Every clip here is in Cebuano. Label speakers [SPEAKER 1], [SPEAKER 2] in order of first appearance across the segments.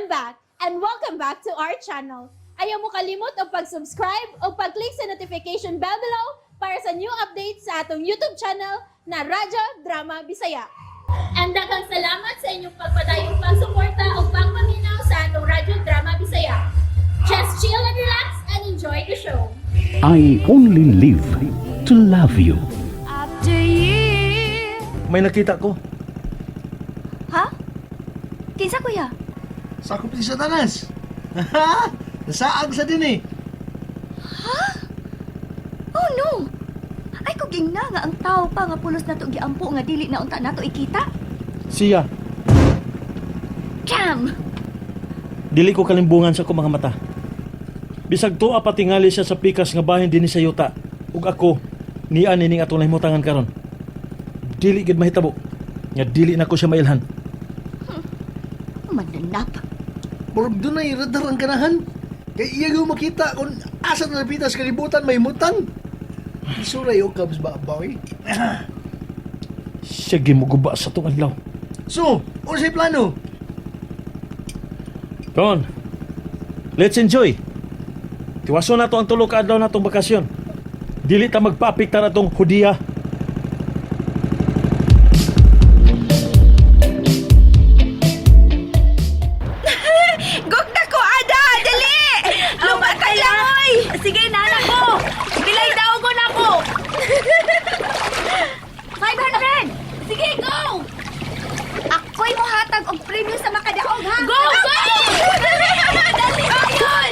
[SPEAKER 1] I'm back and welcome back to our channel. Ayaw mo kalimot og pag-subscribe o pag-click sa notification bell below para sa new updates sa atong YouTube channel na Radyo Drama Bisaya. And daghang salamat sa inyong pagpadayong pagsuporta o pagpaminaw sa atong Radyo Drama Bisaya. Just chill and relax and enjoy the show.
[SPEAKER 2] I only live to love you.
[SPEAKER 3] After years.
[SPEAKER 4] May nakita ko.
[SPEAKER 3] Ha? Kinsa, kuya?
[SPEAKER 5] Sakop ni Satanas. Nasaag sa din eh.
[SPEAKER 3] Oh no! Ay kung na nga ang tao pa nga pulos nato giampo nga dili na unta nato ikita.
[SPEAKER 4] Siya,
[SPEAKER 3] Cam!
[SPEAKER 4] dili ko kalimbungan sa akong mga mata. Bisag tuwa patingali siya sa pikas nga bahin dinhi sa yuta. Ug ako, niya nining atong nahimutangan karon. Dili gid mahitabo nga dili na ko siya mailhan.
[SPEAKER 3] Mananap.
[SPEAKER 5] Murag dunay radar ang ganahan. Kay iya gyud makita kung asa na napitas kalibutan may mutang. Isuray o kabs ba ba oy?
[SPEAKER 4] Siya gimuguba sa atong adlaw.
[SPEAKER 5] So, unsay plano?
[SPEAKER 4] Come on. Let's enjoy. Tiwason nato ang tulo ka adlaw natong bakasyon. Dili ta magpaapektar atong hudiya.
[SPEAKER 3] Gugna ko, Ada! Dali! Lumatay lang, oy! Sige, nana ko! Pilay daw ko na ko! 500! Sige, go! Ako'y mohatag og premyo sa makadaog, ha? Go, go! Dali, ayun!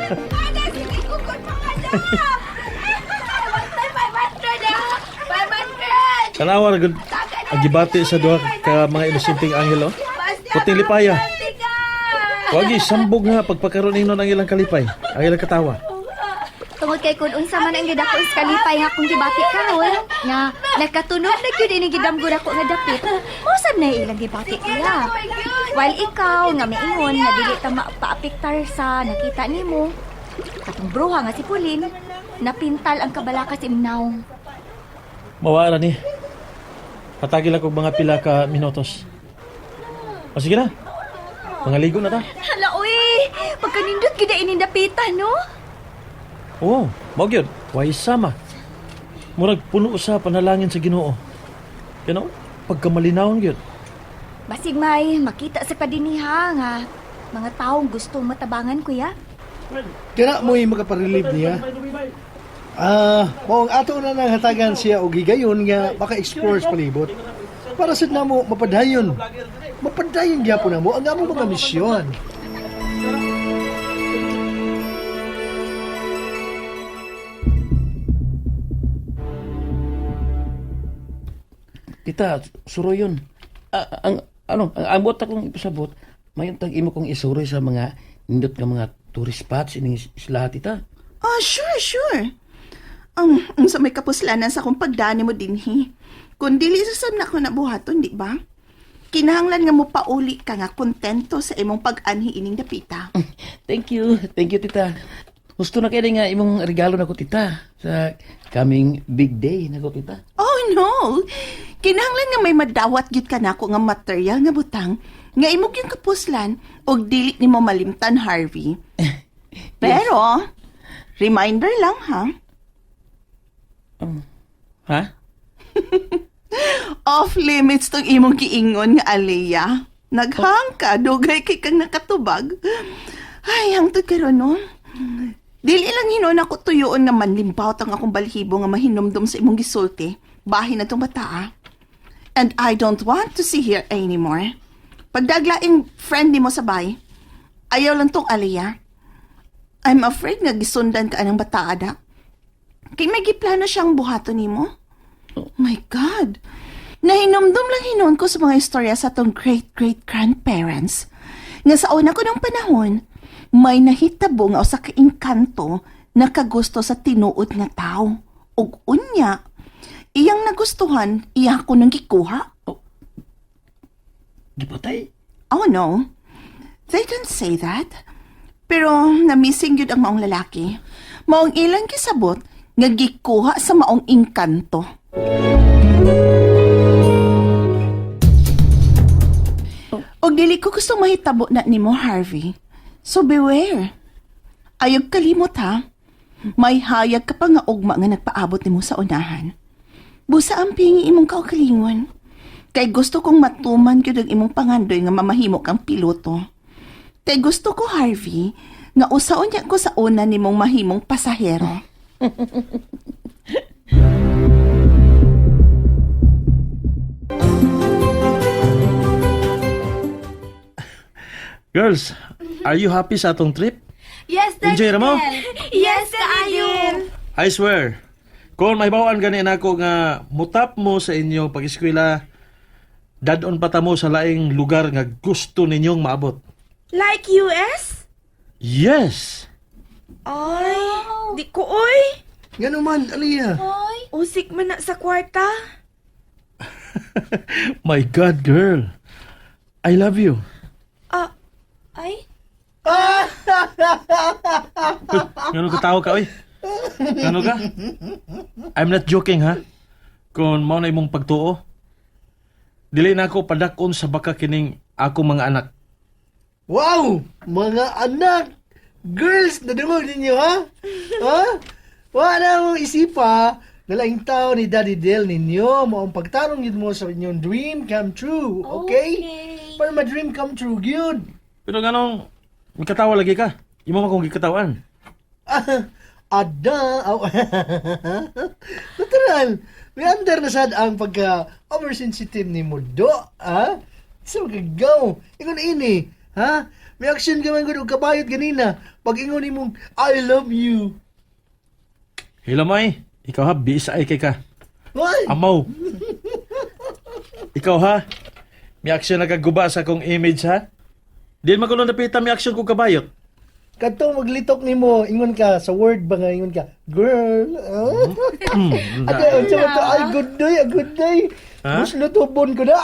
[SPEAKER 3] Ada, sige, kukod pa ka na! 500, ha? 500!
[SPEAKER 4] Tanawa ra gud ang gibati sa duha ka mga inosenteng anghel oh. Puting lipaya. Wagi sambog nga pagpakaron nino ang ilang kalipay, ang ilang katawa.
[SPEAKER 3] Tungod kay kun unsa man ang gidako sa kalipay nga akong gibati karon nga nakatunog na gyud ini gidamgo nako nga dapit. Mao sad na ilang gibati kuya. While ikaw nga miingon nga dili ta mapaapektar sa nakita nimo, katong bruha nga si Pauline, napintal ang kabalaka sa imnaw.
[SPEAKER 4] Mawara ni. Patagil ako mga pila ka minutos. O sige na. Mga ligo na ta.
[SPEAKER 3] Hala oy, pagkanindot gyud ini dapitan no?
[SPEAKER 4] Oo, mao gyud. Way sama. Murag puno sa panalangin sa Ginoo. You know, pagkamalinawon gyud.
[SPEAKER 3] Basig may makita sa kadiniha nga mga taong gustong matabangan kuya.
[SPEAKER 5] Kana mo'y makaparelieve niya. Mao ang ato na nang hatagan siya og higayon nga maka-explore sa palibot. Para sad namo mapadayon. Mapadayon gyapon namo ang among mga misyon.
[SPEAKER 6] Tita, suroy yun. Ah, ang, ano, ang ambot akong ipasabot, mayon tag imo kong isuroy sa mga nindot nga mga tourist spots ining isla, tita.
[SPEAKER 7] Oh, sure, sure. Ang sa may kapuslanan sa akong pagdani mo dinhi. Kung dili sa sab na ako nabuhaton, di ba? Kinahanglan nga mo pauli ka nga kontento sa imong pag-anhi ining dapita.
[SPEAKER 6] Thank you. Thank you, tita. Gusto na kayo nga imong regalo nako, tita, sa coming big day nako, tita.
[SPEAKER 7] Oh no. Kinahanglan nga may madawat gyud ka nako nga material nga butang nga imong yung kapuslan og dili nimo malimtan, Harvey. Pero reminder lang ha.
[SPEAKER 6] Ha?
[SPEAKER 7] Off limits tong imong giingon nga Alea. Naghang ka, dugay kay kang nakatubag. Ay, hangtod karon no. Dili lang hinuon ako tuyoon nga manlimbawt ang akong balhibo nga mahinumdum sa imong gisulti. Bahin na tong bata ah. And I don't want to see her anymore. Pagdaglaing friend nimo sa bay, ayaw lang tong Alea. I'm afraid nga gisundan ka anang bata ada. Kay may giplano siyang buhaton nimo. My God! Nahinomdom lang hinuon ko sa mga istorya sa atong great-great-grandparents. Nga sa una ko ng panahon, may nahitabo nga usa ka engkanto nakagusto sa tinuod nga tao. Ug unya, iyang nagustuhan, iya ko nang gikuha.
[SPEAKER 6] Gipatay.
[SPEAKER 7] Oh no, they don't say that. Pero na-missing yun ang maong lalaki. Maong ilang kisabot nga gikuha sa maong engkanto. dili ko gusto mahitabo na nimo, Harvey. So beware. Ayog kalimot ha. May hayag ka pa nga ugma nga nagpaabot nimo sa unahan. Busa ang pingi imong kaugalingon. Kay gusto kong matuman gyud ang imong pangandoy nga mamahimo kang piloto. Kay gusto ko, Harvey, nga usaon niya ko sa una nimong mahimong pasahero.
[SPEAKER 4] Girls, are you happy sa atong trip?
[SPEAKER 3] Yes,
[SPEAKER 4] Enjoy ra mo?
[SPEAKER 3] Yes, kaayo.
[SPEAKER 4] I swear, kung mahibawaan gani nako nga mutap mo sa inyong pag-eskwela, dadon pa ta mo sa laing lugar nga gusto ninyong maabot.
[SPEAKER 8] Like US?
[SPEAKER 4] Yes!
[SPEAKER 8] Ay, di ko oy.
[SPEAKER 5] Ngano man, Aliyah?
[SPEAKER 8] Usik man na sa kwarta.
[SPEAKER 4] My God, girl. I love you.
[SPEAKER 8] Ah,
[SPEAKER 1] Ay,
[SPEAKER 4] Ngano ka tao ka, oy? Ngano ka? I'm not joking, ha? Kung mao na imong pagtuo, dili na ako padakon sa baka kining ako mga anak.
[SPEAKER 5] Wow! Mga anak! Girls, nadungog ninyo, ha? Ha? Wala mong isipa na laing tao ni Daddy Del ninyo. Mo ang pagtarong yun mo sa inyong dream come true, okay? Para ma-dream come true, yun.
[SPEAKER 4] Pero nganong mikatawa lagi ka? Imo man kong gikatawan.
[SPEAKER 5] Ah, ada. Aw. Natural. May under na sad ang pagka oversensitive ni mo do, ha? Sa magagaw. Ingon ini, ha? May action ka man gud og kabayot ganina. Pag ingon nimong I love you.
[SPEAKER 4] Hilamay, ikaw ha, biis ay kay ka.
[SPEAKER 5] Why?
[SPEAKER 4] Amaw. Ikaw ha, may action nagaguba sa akong image ha. Di man ko nung napita may action ko kabayot.
[SPEAKER 5] Katong maglitok nimo, ingon ka sa word ba nga ingon ka, girl. Ah? Ada unsa man to? Ay good day, a good day.
[SPEAKER 4] Ha?
[SPEAKER 5] Mas lutubon ko na.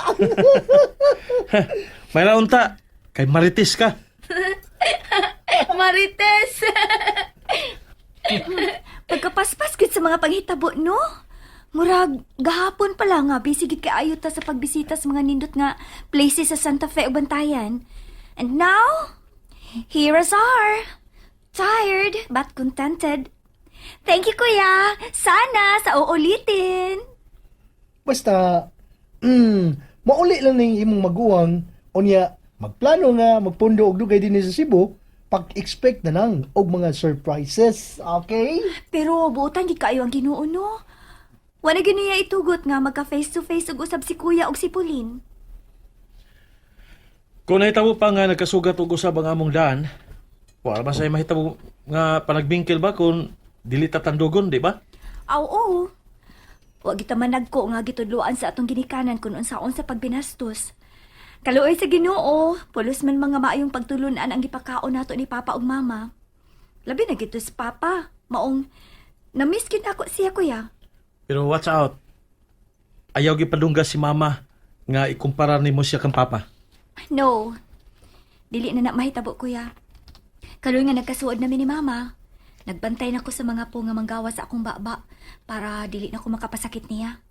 [SPEAKER 4] May launta, kay marites ka.
[SPEAKER 8] Marites!
[SPEAKER 3] Pagkapaspas gid sa mga panghitabo, no? Murag, gahapon pa lang nga, busy gid kaayo ta sa pagbisita sa mga nindot nga places sa Santa Fe ug Bantayan. And now, here us are. Tired, but contented. Thank you, Kuya. Sana sa uulitin.
[SPEAKER 5] Basta, mauli lang ning imong maguwang, unya, magplano nga, magpundo og dugay dinhi sa Cebu, pag-expect na lang og mga surprises, okay?
[SPEAKER 3] Pero buotan gid kaayo ang Ginoo, no? Wala gyud niya itugot nga magka face to face ug usab si Kuya ug si Pauline.
[SPEAKER 4] Kung nahitabo pa nga nagkasugat og usab ang among daan, wala ba say mahitabo nga panagbingkil ba kung dili ta tandugon, di ba?
[SPEAKER 3] Aw, oo. Wa gita man nagko nga gitudloan sa atong ginikanan kun unsaon sa pagbinastos. Kaluoy sa Ginoo, pulos man mga maayong pagtulunan ang gipakaon nato ni Papa ug Mama. Labi na gito si Papa, maong na-miss gid ako siya kuya.
[SPEAKER 4] Pero watch out. Ayaw gipadungga si mama nga ikumpara nimo siya kang papa.
[SPEAKER 3] No. Dili na na mahitabo kuya. Kaluoy nga nagkasuod nami ni Mama. Nagbantay na ko sa mga po nga manggawa sa akong baba para dili na ko makapasakit niya.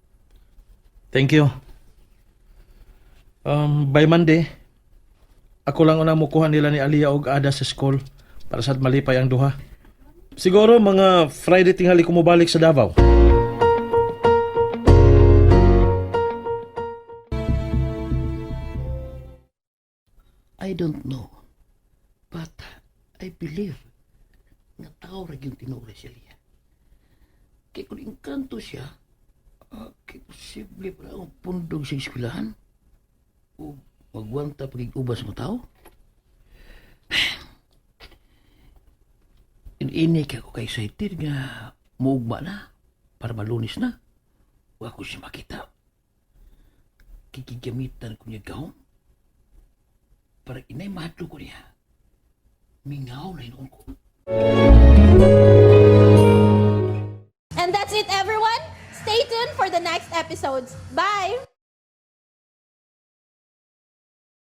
[SPEAKER 4] Thank you. By Monday, ako lang una mukuha nila ni Aliyah og Ada sa school para sad malipay ang duha. Siguro mga Friday tinghali ko mobalik sa Davao.
[SPEAKER 6] I don't know. But I believe nga tao ra gyud tinuod si Aliyah. Kay kung engkanto siya, kay posible pa akong pundog sa eskwelahan o magwanta pagigubas mo tao. Ini kay ako kay excited nga muugma na para malunis na. Wa ko siya makita. Kikigamitan ko niya gahom para inay mahadlok ko niya. Mingaw na hinuon ko.
[SPEAKER 1] And that's it, everyone. Stay tuned for the next episodes. Bye!